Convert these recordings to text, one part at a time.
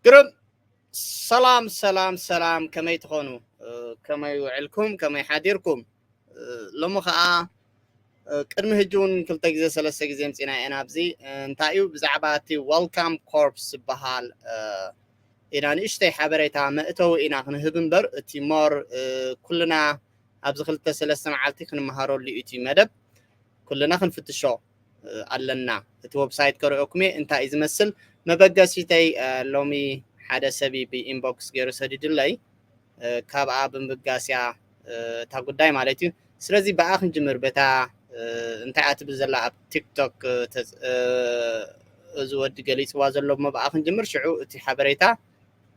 ግርም። ሰላም ሰላም ሰላም፣ ከመይ ትኾኑ? ከመይ ውዕልኩም? ከመይ ሓዲርኩም? ሎሚ ኸዓ ቅድሚ ሕጂ እውን ክልተ ግዜ ሰለስተ ግዜ ምፂና ኢና ኣብዚ። እንታይ እዩ ብዛዕባ እቲ Welcome Corps ዝበሃል ኢና ንእሽተይ ሓበሬታ መእተዊ ኢና ክንህብ እምበር፣ እቲ more ኩልና ኣብዚ ክልተ ሰለስተ መዓልቲ ክንመሃረሉ እዩ እቲ መደብ። ኩልና ክንፍትሾ ኣለና። እቲ ዌብሳይት ከርእየኩም እየ እንታይ እዩ ዝመስል። መበገሲተይ ሎሚ ሓደ ሰብ ብኢንቦክስ ገይሩ ሰዲዱለይ፣ ካብኣ ብምብጋስያ እታ ጉዳይ ማለት እዩ። ስለዚ ብኣ ክንጅምር፣ በታ እንታይ እያ ትብል ዘላ ኣብ ቲክቶክ፣ እዚ ወዲ ገሊፅዋ ዘሎ እሞ ብኣ ክንጅምር። ሽዑ እቲ ሓበሬታ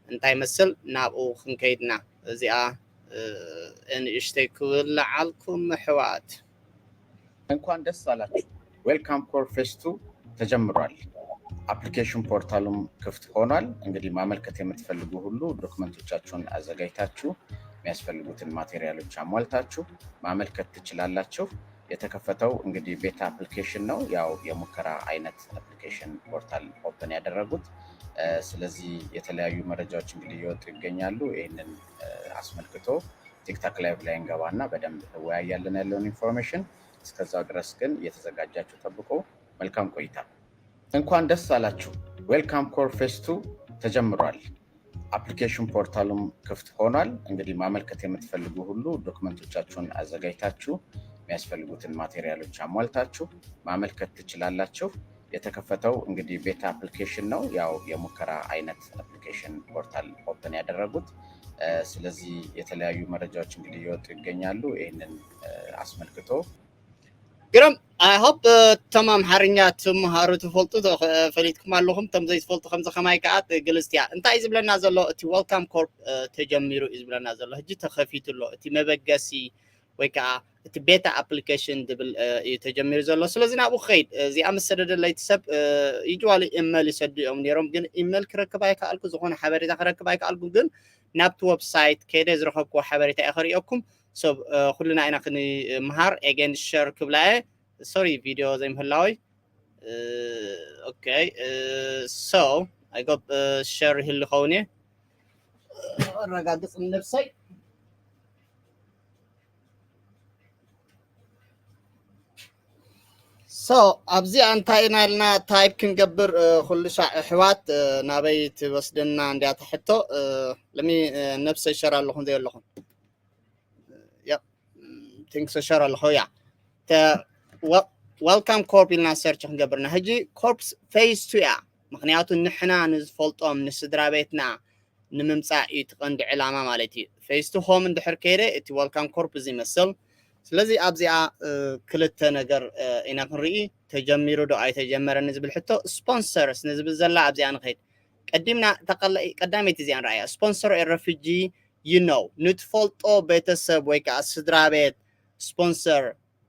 እንታይ መስል ናብኡ ክንከይድና። እዚኣ ንእሽተይ ክብል ለዓልኩም ኣሕዋት። እንኳን ደስ አላችሁ። Welcome Corps Phase Two ተጀምሯል። አፕሊኬሽን ፖርታሉም ክፍት ሆኗል። እንግዲህ ማመልከት የምትፈልጉ ሁሉ ዶክመንቶቻችሁን አዘጋጅታችሁ የሚያስፈልጉትን ማቴሪያሎች አሟልታችሁ ማመልከት ትችላላችሁ። የተከፈተው እንግዲህ ቤታ አፕሊኬሽን ነው። ያው የሙከራ አይነት አፕሊኬሽን ፖርታል ኦፕን ያደረጉት። ስለዚህ የተለያዩ መረጃዎች እንግዲህ እየወጡ ይገኛሉ። ይህንን አስመልክቶ ቲክቶክ ላይቭ ላይ እንገባና በደንብ እንወያያለን ያለውን ኢንፎርሜሽን። እስከዛው ድረስ ግን እየተዘጋጃችሁ ጠብቁ። መልካም ቆይታ። እንኳን ደስ አላችሁ። Welcome Corps Phase Two ተጀምሯል። አፕሊኬሽን ፖርታሉም ክፍት ሆኗል። እንግዲህ ማመልከት የምትፈልጉ ሁሉ ዶክመንቶቻችሁን አዘጋጅታችሁ የሚያስፈልጉትን ማቴሪያሎች አሟልታችሁ ማመልከት ትችላላችሁ። የተከፈተው እንግዲህ ቤታ አፕሊኬሽን ነው። ያው የሙከራ አይነት አፕሊኬሽን ፖርታል ኦፕን ያደረጉት። ስለዚህ የተለያዩ መረጃዎች እንግዲህ እየወጡ ይገኛሉ። ይህንን አስመልክቶ ግርም። I hope እቶም ኣምሓርኛ ትምሃሩ ትፈልጡ ፈሊጥኩም ኣለኹም። እቶም ዘይትፈልጡ ከምዚ ከማይ ከዓ ግልፅቲ እያ። እንታይ እዩ ዝብለና ዘሎ? እቲ Welcome Corps ተጀሚሩ እዩ ዝብለና ዘሎ። ሕጂ ተኸፊቱ ኣሎ እቲ መበገሲ ወይ ከዓ እቲ ቤታ ኣፕሊኬሽን ዝብል እዩ ተጀሚሩ ዘሎ። ስለዚ ናብኡ ክኸይድ። እዚኣ ምስ ሰደደለይ እቲ ሰብ usually ኢመል ይሰዱ እዮም ነይሮም፣ ግን ኢመል ክረክብ ኣይከኣልኩ፣ ዝኾነ ሓበሬታ ክረክብ ኣይከኣልኩ። ግን ናብቲ ዌብሳይት ከይደ ዝረኸብክዎ ሓበሬታ እየ ከርእየኩም። ሰብ ኩልና ኢና ክንምሃር። ኤገን ሸር ክብላ እየ። ሶሪ ቪድዮ ዘይምህላወይ። ኦኬ፣ so I hope ሸር ይህሉ ኸውን እየ። ኣረጋግፅ ነብሰይ። So ኣብዚኣ እንታይ ኢና ኢልና ታይፕ ክንገብር ኩሉ ሻዕ ኣሕዋት ናበይ ትወስደና እንዲያ ትሕቶ። ለሚ ነብሰይ ሸር ኣለኹም ዘይ ኣለኹም ቲንክስ ሸር ኣለኹ። ያ Welcome Corps ኢልና ሰርች ክንገብርና ሕጂ ኮርፕስ ፌዝ ቱ እያ። ምክንያቱ ንሕና ንዝፈልጦም ንስድራ ቤትና ንምምፃእ እዩ እቲ ቀንዲ ዕላማ ማለት እዩ። ፌዝ ቱ ሆም እንድሕር ከይደ እቲ Welcome Corps እዚ ይመስል። ስለዚ ኣብዚኣ ክልተ ነገር ኢና ክንርኢ። ተጀሚሩ ዶ ኣይተጀመረን ዝብል ሕቶ። ስፖንሰርስ ንዝብል ዘላ ኣብዚኣ ንኸይድ። ቀዲምና ቀዳመይቲ እዚኣ ንረኣያ። Sponsor a refugee you know፣ ንትፈልጦ ቤተሰብ ወይ ከዓ ስድራ ቤት ስፖንሰር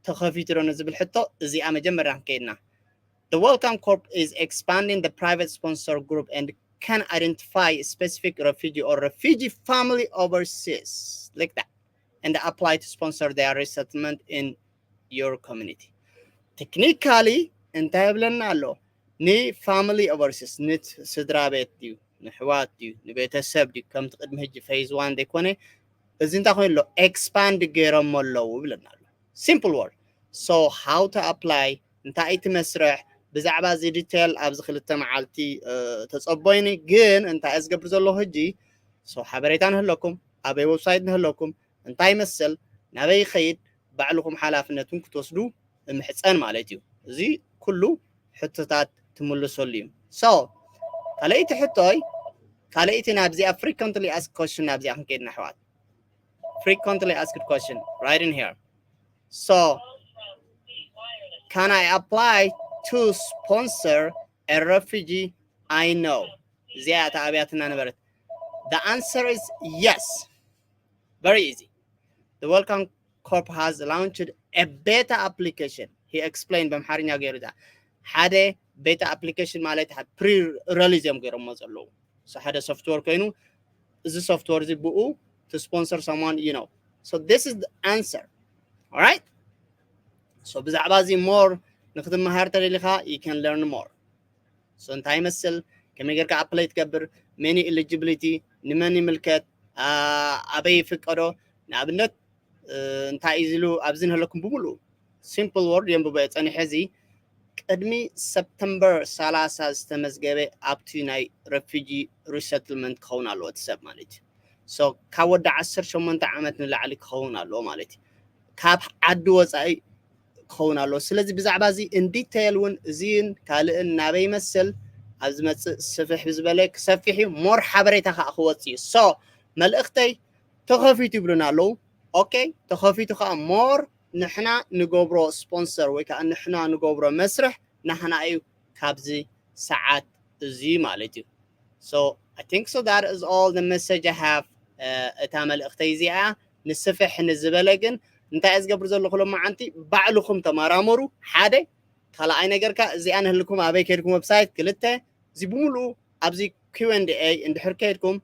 ተኸፊቱ ዶ ንዝብል ሕቶ እዚኣ መጀመርያ ክንከይድና። The Welcome Corps is expanding the private sponsor group and can identify a specific refugee or refugee family overseas like that and apply to sponsor their resettlement in your community. Technically እንታይ ይብለና ኣሎ? ንፋሚሊ ኦቨርሲስ ንስድራ ቤት ድዩ ንሕዋት ድዩ ንቤተሰብ ድዩ ከምቲ ቅድሚ ሕጂ ፌዝ ዋን ዘይኮነ እዚ እንታይ ኮይኑ ኣሎ? ኤክስፓንድ ገይሮሞ ኣለዉ ይብለና ኣሎ። Simple word። So how to apply፣ እንታይ እቲ መስርሕ? ብዛዕባ እዚ ዲቴል ኣብዚ ክልተ መዓልቲ ተፀቦይኒ። ግን እንታይ እየ ዝገብር ዘለኹ ሕጂ? So ሓበሬታ ንህለኩም፣ ኣበይ ዌብሳይት ንህለኩም፣ እንታይ ይመስል፣ ናበይ ይኸይድ፣ ባዕልኹም ሓላፍነቱን ክትወስዱ እምሕፀን ማለት እዩ። እዚ ኩሉ ሕቶታት ትምልሰሉ እዩ። So ካልኣይቲ ሕቶይ፣ ካልኣይቲ ናብዚኣ frequently asked question ናብዚኣ ክንከይድና ኣሕዋት። Frequently asked question right in here. So can I apply to sponsor a refugee I know? እዚኣ እታ ኣብያትና ነበረት። The answer is yes. Very easy. The Welcome Corps has launched a beta application. He explained በምሓርኛ ገይሩ እዛ ሓደ ቤታ ኣፕሊኬሽን ማለት ፕሪ ረሊዝ እዮም ገይሮሞ ዘለዉ። ሓደ ሶፍትዌር ኮይኑ እዚ ሶፍትዌር እዚ ብኡ to sponsor someone you know. So this is the answer. Alright? So ብዛዕባ እዚ more ንክትመሃር ተደሊኻ you can learn more. So እንታይ ይመስል? ከመይ ጌርካ apply ትገብር፣ መን እዩ eligibility፣ ንመን ይምልከት፣ ኣበይ ይፍቀዶ። ንኣብነት እንታይ እዩ ዝሉ ኣብዚ ንህለኩም ብምሉእ simple word የንብቦ እየ ጸኒሐ። እዚ ቅድሚ ሰፕተምበር ሰላሳ ዝተመዝገበ ኣብቲ ናይ refugee resettlement ክኸውን ኣለዎ እቲ ሰብ ማለት እዩ። So ካብ ወዲ ዓሰርተ ሸሞንተ ዓመት ንላዕሊ ክኸውን ኣለዎ ማለት እዩ። ካብ ዓዲ ወፃኢ ክኸውን ኣለዎ። ስለዚ ብዛዕባ እዚ in detail እውን እዚን ካልእን ናበይ ይመስል ኣብ ዝመፅእ ስፍሕ ብዝበለ ክሰፊሕ እዩ። More ሓበሬታ ከዓ ክወፅእ እዩ። So መልእኽተይ ተኸፊቱ ይብሉና ኣለዉ። Okay፣ ተኸፊቱ ከዓ more ንሕና ንገብሮ sponsor ወይ ከዓ ንሕና ንገብሮ መስርሕ ናህና እዩ ካብዚ ሰዓት እዚ ማለት እዩ። So I think so that is all the message I have። እታ መልእኽተይ እዚኣ። ንስፍሕ ንዝበለ ግን እንታይ እየ ዝገብር ዘለኹ ሎማዓንቲ? ባዕልኹም ተመራመሩ። ሓደ ካልኣይ ነገርካ እዚኣ ንህልኩም ኣበይ ከድኩም website፣ ክልተ እዚ ብምሉኡ ኣብዚ Q and A እንድሕር ከድኩም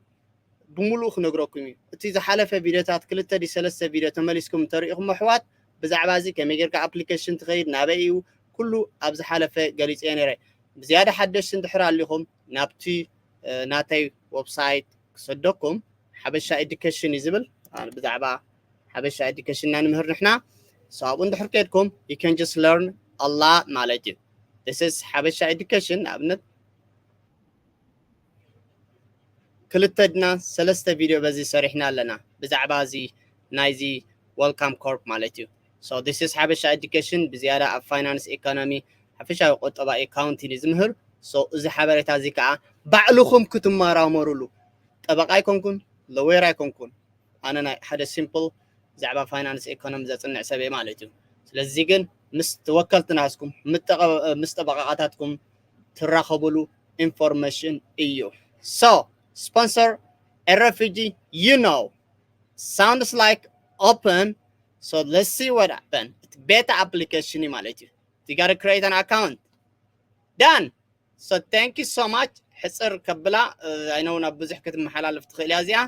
ብምሉኡ ክነግረኩም እዩ። እቲ ዝሓለፈ ቪድዮታት ክልተ ዲ ሰለስተ ቪድዮ ተመሊስኩም እንተሪኢኹም ኣሕዋት ብዛዕባ እዚ ከመይ ጌርካ application ትኸይድ ናበይ እዩ ኩሉ ኣብ ዝሓለፈ ገሊፀ ነይረ። ብዝያዳ ሓደሽቲ እንድሕር ኣሊኹም ናብቲ ናተይ website ክሰደኩም ሓበሻ education እዩ ዝብል። ብዛዕባ ሓበሻ education ኢና ንምህር ንሕና። So ኣብኡ እንድሕር ከድኩም you can just learn a lot ማለት እዩ። This is ሓበሻ education። ንኣብነት ክልተ ድና ሰለስተ ቪድዮ በዚ ሰሪሕና ኣለና ብዛዕባ እዚ ናይዚ Welcome Corps ማለት እዩ። So this is ሓበሻ education ብዝያዳ ኣብ finance economy ሓፈሻዊ ቁጠባ accounting እዩ ዝምህር። So እዚ ሓበሬታ እዚ ከዓ ባዕልኹም ክትመራመሩሉ። ጠበቃ ኣይኮንኩን፣ lawyer ኣይኮንኩን፣ ኣነ ናይ ሓደ simple ብዛዕባ finance economy ዘፅንዕ ሰብ እየ ማለት እዩ። ስለዚ ግን ምስ ተወከልቲ ናትኩም ምስ ጠበቃታትኩም ትራኸብሉ information እዩ። So sponsor a refugee, you know, sounds like open. So let's see what happen. It's beta application እዩ ማለት እዩ። You gotta create an account. Done. So thank you so much. ሕፅር ከብላ ኣይነው ናብ ብዙሕ ክትመሓላለፍ ትኽእል እያ እዚኣ።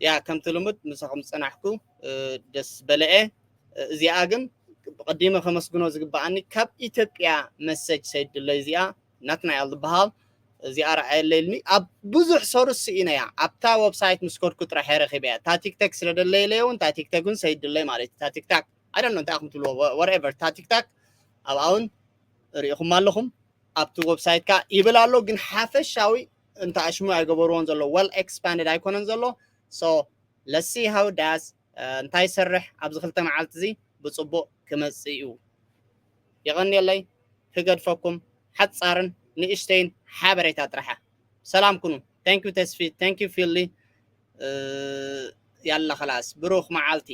ያ ከምቲ ልሙድ ምሳኹም ዝፀናሕኩ ደስ በለኤ። እዚኣ ግን ብቐዲመ ከመስግኖ ዝግበኣኒ ካብ ኢትዮጵያ message ሰይድለይ እዚኣ ናትናኤል ዝበሃል እዚኣ ረኣየለይ ኢልኒ ኣብ ብዙሕ ሰሩ ስኢነያ ኣብታ website ምስ ከድኩ ጥራሕ እየ ረኺበያ። እታ ቲክቶክ ስለ ደለየለይ እውን እታ ቲክቶክ እውን ሰይድለይ ማለት እዩ። እታ ቲክታክ I don't know እንታይ ኢኹም ትብልዎ whatever እታ ቲክታክ ኣብኣ እውን ርኢኹም ኣለኹም። ኣብቲ website ካ ይብል ኣሎ ግን ሓፈሻዊ እንተ ኣሽሙ ኣይገበርዎን ዘሎ well expanded ኣይኮነን ዘሎ። So let's see how does እንታይ ይሰርሕ ኣብዚ ክልተ መዓልቲ እዚ ብፅቡቅ ክመፅእ እዩ። የቐንየለይ ክገድፈኩም ሓፃርን ንእሽተይን ሓበሬታ ጥራሓ። ሰላም ኩኑ። Thank you ተስፊ፣ thank you ፊሊ። ያላ ከላስ ብሩኽ መዓልቲ።